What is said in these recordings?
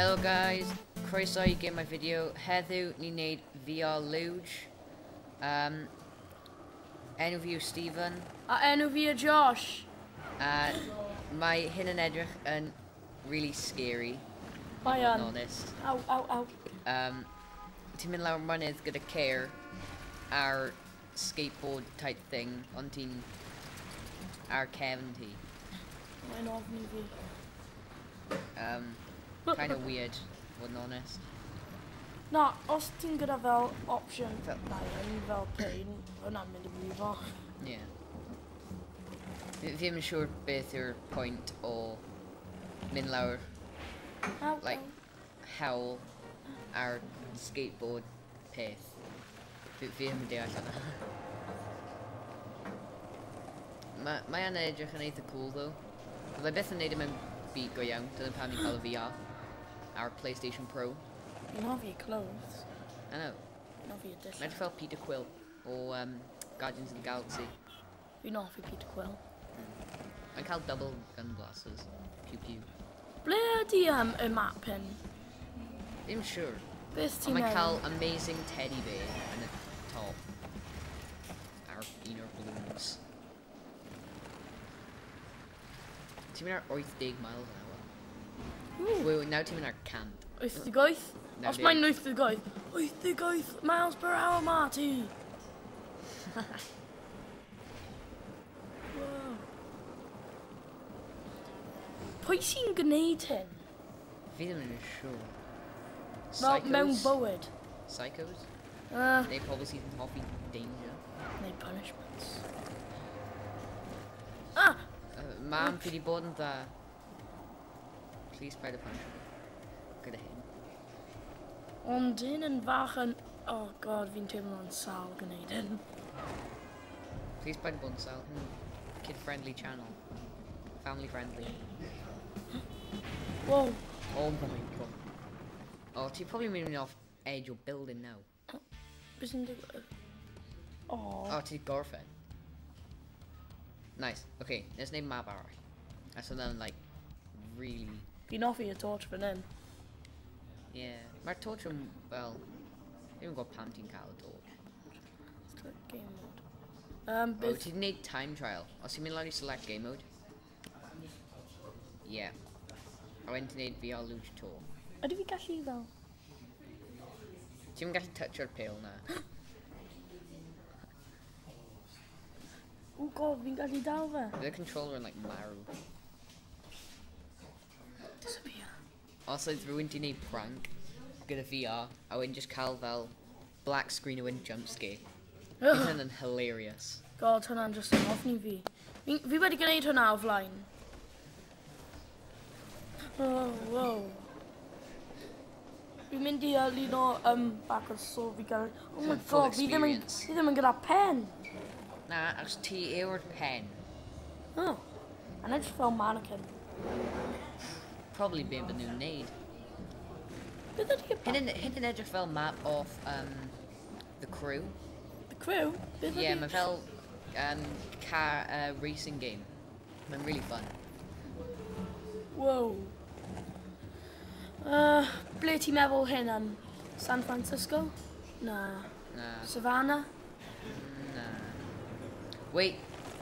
Hello guys, croeso i gêm my video. Heddiw ni'n neud VR Luge. Enw fi yw Stephen. A enw fi yw Josh. A mae hyn yn edrych yn really scary. Mae yn. Honest. Aw, aw, aw. Ti'n mynd lawr mynydd gyda ceir ar skateboard type thing, ond ti'n ar cefn ti. Mae'n ofni fi. Kind of weird, fod yn honest. Na, os ti'n gyda fel option fel lion, fel plane, hwnna'n mynd i brifo. Ie. Fi ddim yn siŵr beth yw'r pwynt o mynd lawr, Aw, like, aw. hawl ar skateboard peth. Fi ddim yn deall hwnna. Mae yna edrych yn eitha cool, though. Byddai byth yn neud e mewn byd go iawn, dyna pam ni'n cael y VR ar PlayStation Pro. Fi'n hoffi clothes. I know. Fi'n hoffi y dillad. Mae'n edrych fel Peter Quill o Guardians of the Galaxy. Fi'n hoffi Peter Quill. Mae'n cael double gun blasters. Pew pew. Ble ydi y map hyn? Ddim siŵr. Beth ti'n Ond mae'n meddwl? cael amazing teddy bear yn y top. Ar un o'r balloons. Ti'n mynd ar 80 miles an hour. Ooh. Wait, wait, nawr ti'n mynd ar 100. 88? Naw Os deg. mae'n 88. 88 miles per hour, Marty! Wow. Pwy sy'n gwneud hyn? Fi ddim yn siŵr. Fel mewn Psychos? bywyd. Psychos? Neu pobl sydd yn hoffi danger. Neu punishments. Ah! Mam, fi di bod yn dda. Please paid â punch. Gyda hyn. Ond hyn yn fach yn... Oh god, fi'n teimlo'n sâl gwneud hyn. Please paid â bod yn sâl. Kid-friendly channel. Family-friendly. Whoa. Oh my god. Oh, ti'n probably mynd off edge o building now. Beth sy'n digwydd? Oh. Oh, ti di gorffen. Nice. Okay, let's name map arall. That's then like really. Fi'n hoffi y torch fan hyn. Yeah. Mae'r torch yn, well, ddim yn gwybod pam ti'n cael y torch. Select game mode. Oh, Beth... ti'n neud time trial. Os ti'n mynd lawr i select game mode. Yeah. A wedyn ti'n neud VR Luge Tour. Ydy fi gallu fel? Ti'n gallu toucho'r pale na. Oh god, fi'n gallu dal fe. Bydd y controller yn like marw. Disappear. Os oedd rhywun di neud prank gyda VR, a wedyn just cael fel black screen a wedyn jump scare. Bydd hynny'n hilarious. God, hwnna'n just yn ofni fi. Fi wedi gwneud hwnna o flaen. Oh, wow. Fi'n mynd i lino backwards so fi gael... Oh my Full god, fi ddim yn, experience. fi ddim yn gyda pen. Na, achos ti yw'r pen. Oh. And edrych fel mannequin. Probably be byd nhw'n neud. Beth ydy y Hyn yn edrych fel map of The Crew. The Crew? Beth Yeah, ydy... mae fel car racing game. Mae'n really fun. Wow. Ble ti'n meddwl hyn yn? San Francisco? Na. Na. Savannah? Na. Wait,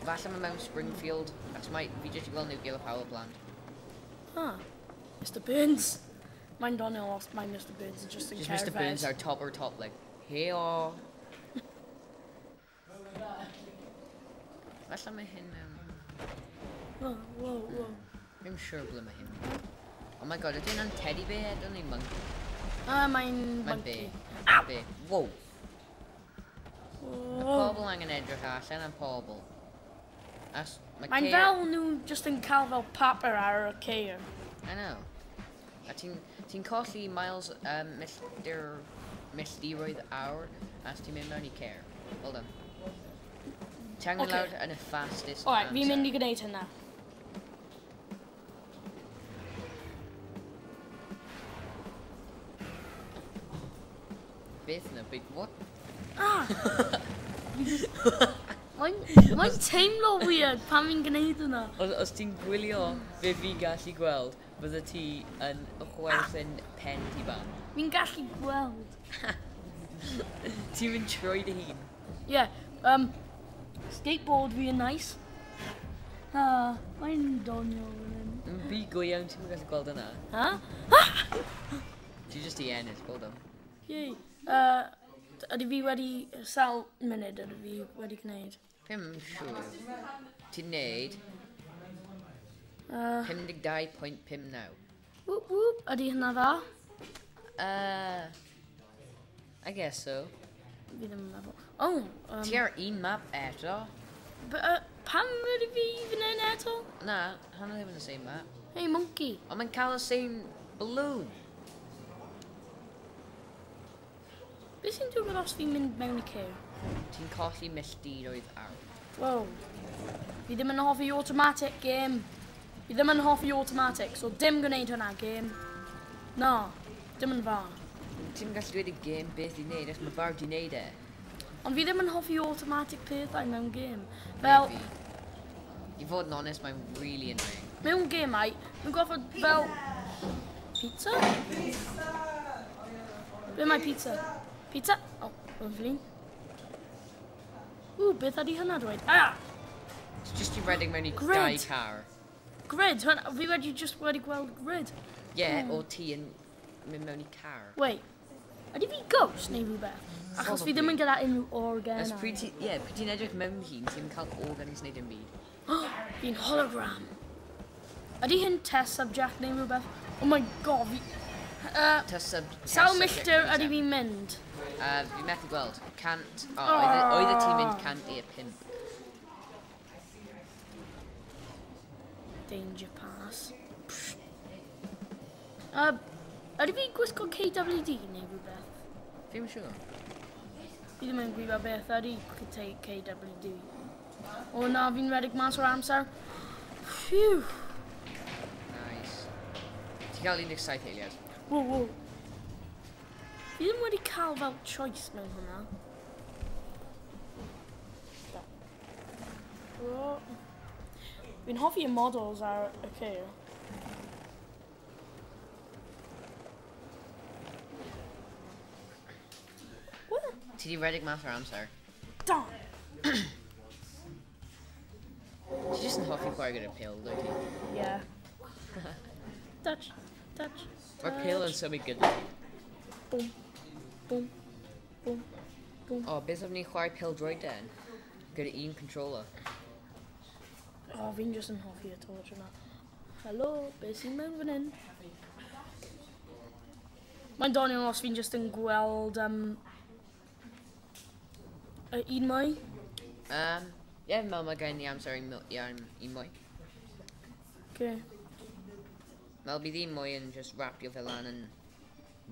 falle mae mewn Springfield. Achos mae fi jyst i gweld nuclear power plant. Ah. Mr Burns. Mae'n doniol os mae Mr Burns yn just yn Just Mr Burns ar top o'r top, like, hey o. Falle mae hyn mewn... Oh, whoa, whoa. Ddim siŵr ble mae hyn. Oh my god, ydy hynna'n teddy bear? Don't need monkey. Mae'n Mae'n monkey. bear. Bear. Whoa. Mae Whoa. pobl angen edrych allan am pobl. As, mae Mae'n ceir- fel nhw just yn cael fel papur ar y ceir. I know. A ti'n colli miles, milltiroedd awr as ti'n mynd mewn i ceir. Hold on. Ti angen Okay. lawr yn y fastest Alright, fi'n mynd i amser. gwneud hynna. Beth yna? Big what? Ah! Mae'n teimlo weird pan fi'n gwneud hynna. Os ti'n gwylio fe fi'n gallu gweld, Bydde ti yn chwerthin pen ti ban. Fi'n gallu gweld. Ti'n mynd troi dy hun. Yeah, skateboard fi yn nice. Ah, mae'n doniol fan hyn. Fi go iawn, ti'n gallu gweld yna. Ha? Ti jyst i ennill, well done. Yay. Ydy fi wedi, sawl munud ydy fi wedi gwneud? Fi'n siŵr. Ti'n neud 52.59. Whoop whoop, ydy hynna dda? I guess so. Fi ddim yn meddwl. Oh, Ti ar un map eto? But, pam ydy fi fan hyn eto? Na, hwnna ddim yn the same map. Hey, monkey. Ond mae'n cael y same balloon. Beth sy'n digwydd os fi'n mynd mewn i ceir? Ti'n colli milltiroedd awr. Wow. Fi ddim yn hoffi automatic game. Fi ddim yn hoffi automatic, so dim gwneud hwnna game. Na, dim yn dda. Ti'n gallu dweud y game beth i wneud, achos mae fawr di wneud e. Ond fi ddim yn hoffi automatic pethau mewn game. Fel, Fi. I fod yn onest, mae'n really annoying. mewn gemau, mae'n gorfod fel... Pizza? Be mae pizza? Pizza? Oh, yn flin. Ww, beth ydi hynna dweud? Ah! It's just i redeg mewn i Grid. dau car. Grid! Hwnna, fi wedi just wedi gweld grid. Ie, o ti yn mynd mewn i car. Wait, ydy fi ghost neu rhywbeth? Achos fi ddim yn gyda unrhyw organ. As pryd ti, ie, pryd ti'n edrych mewn hun, ti'n cael organs neu dim byd. Fi'n hologram. Ydy hyn test subject neu rhywbeth? Oh my god, fi... Test sub... test Sawl subject milltir ydy exam. fi'n mynd? Fi methu gweld. 100... O, oedd y ti'n mynd 105. Danger pass. Psh. Ydy fi'n gwisgo KWD neu rhywbeth? Fi'n siŵr. Fi ddim yn gwybod beth ydy KWD. O na, fi'n redeg mas o'r amser. Phew. Nice. Ti'n cael 17 eiliad. Wow, wow. Fi ddim wedi cael fel choice mewn hwnna. Oh. Fi'n hoffi y models ar y ceir. What? Ti di redeg mas o'r amser. Darn! Ti jyst yn hoffi chwarae gyda pil, dwyt ti? Yeah. Touch, touch. Mae'r pil yn symud gyda ti. Boom, boom, boom, boom. O, beth am ni chwarae pil droid den? Gyda un controller. O, oh, fi'n just yn hoffi y torch yna. Helo, beth sy'n mewn fan hyn? Mae'n doniol os fi'n just yn gweld y un mwy. Ie, fi'n meddwl mae gen i amser i un mwy. Okay. Meddwl bydd un mwy yn just wrapio fe lan yn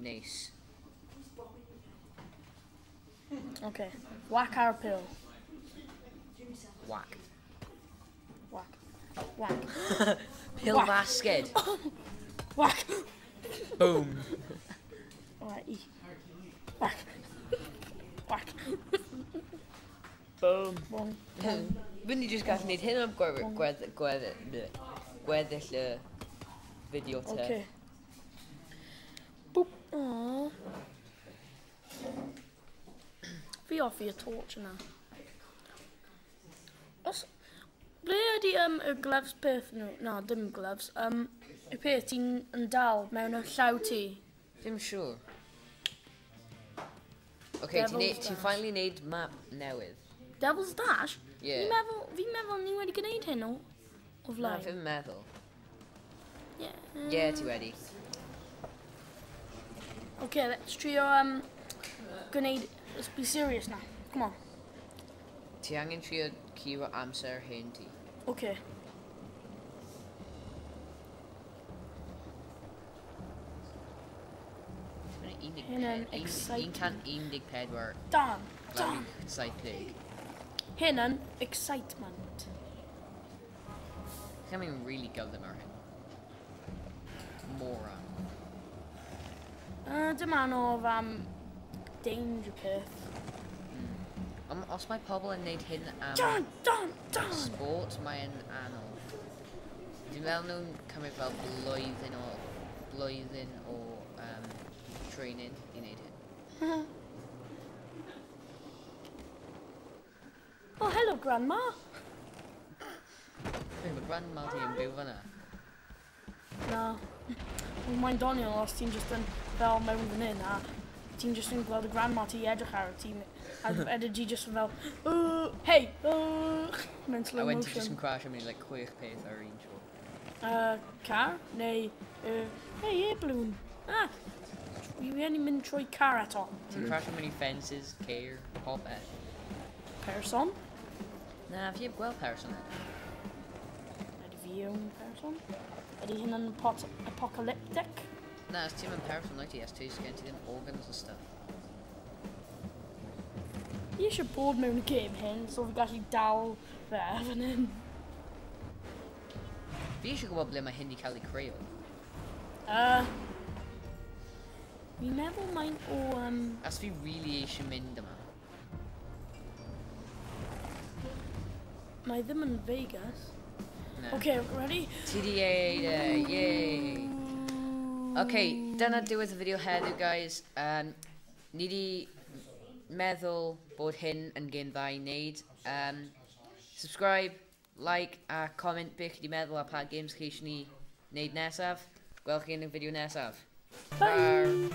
neis. Okay. Whack ar y pil. Whack. Whack. Whack. Pil Whack. basged. Whack. Boom. Alright, e. Whack. Whack. Boom. Boom. Fynd i just gallu gwneud hyn am gweddill y fideo te. Okay. Boop. Aww. Fi hoffi y torch yna. Os... Ble ydy y gloves peth nhw? Na, dim gloves. Y peth ti'n yn dal mewn y llaw ti. Ddim siŵr. Okay, ti'n Devil's ti Dash. finally neud map newydd. Devil's Dash? Yeah. Fi'n meddwl ni wedi gwneud hyn o Na, flaen. fi'n meddwl. Yeah. Yeah, ti wedi. Okay, let's trio gwneud... Let's be serious now. Come on. Ti angen trio curo amser hyn ti. Okay. Mae'n Hyn yn exciting. 114 Dan! Dan! 70. Hyn yn excitement. Ti'n mynd really gyflym ar hyn. Moron. Dim anodd am danger peth. Ond os mae pobl yn neud hyn am Dan! Dan! Dan! sport, mae'n anodd. Dwi'n meddwl nhw'n cymryd fel blwyddyn o training i wneud hyn. Oh, hello, Grandma. Mae grandma ti yn byw fan'na. Na. Mae'n doniol os ti'n just yn fel mewn fan hyn a ti'n just yn gweld y grandma ti edrych ar ti a edrych ti just yn fel, hey, mewn slow A wedyn ti just motion. yn crash am like 6 peth ar un tro. Car, neu, hey, air balloon. Ah, fi wedi mynd trwy car eto. Ti'n crash am many fences, ceir, popeth. Person. Na, fi heb gweld person eto. Ydy fi yn person? Ydy hyn yn apocalyptic? Na, os ti'n mynd person wyt ti, os ti gen ti ddim organs and stuff. Fi eisiau bod mewn y game hyn, so fi gallu dal fe fan hyn. Fi eisiau gwybod ble mae hyn di cael ei creu. Fi'n meddwl mae'n o... As fi really eisiau mynd yma. Mae ddim yn Vegas. Na. Okay, ready? TDA, yay! Okay, dyna diwedd y fideo heddiw, guys. Ni di meddwl bod hyn yn gêm dda i wneud. Subscribe, like a comment beth chi di meddwl a pa games chi eisiau ni wneud nesaf. Gwelch chi yn y fideo nesaf. Bye!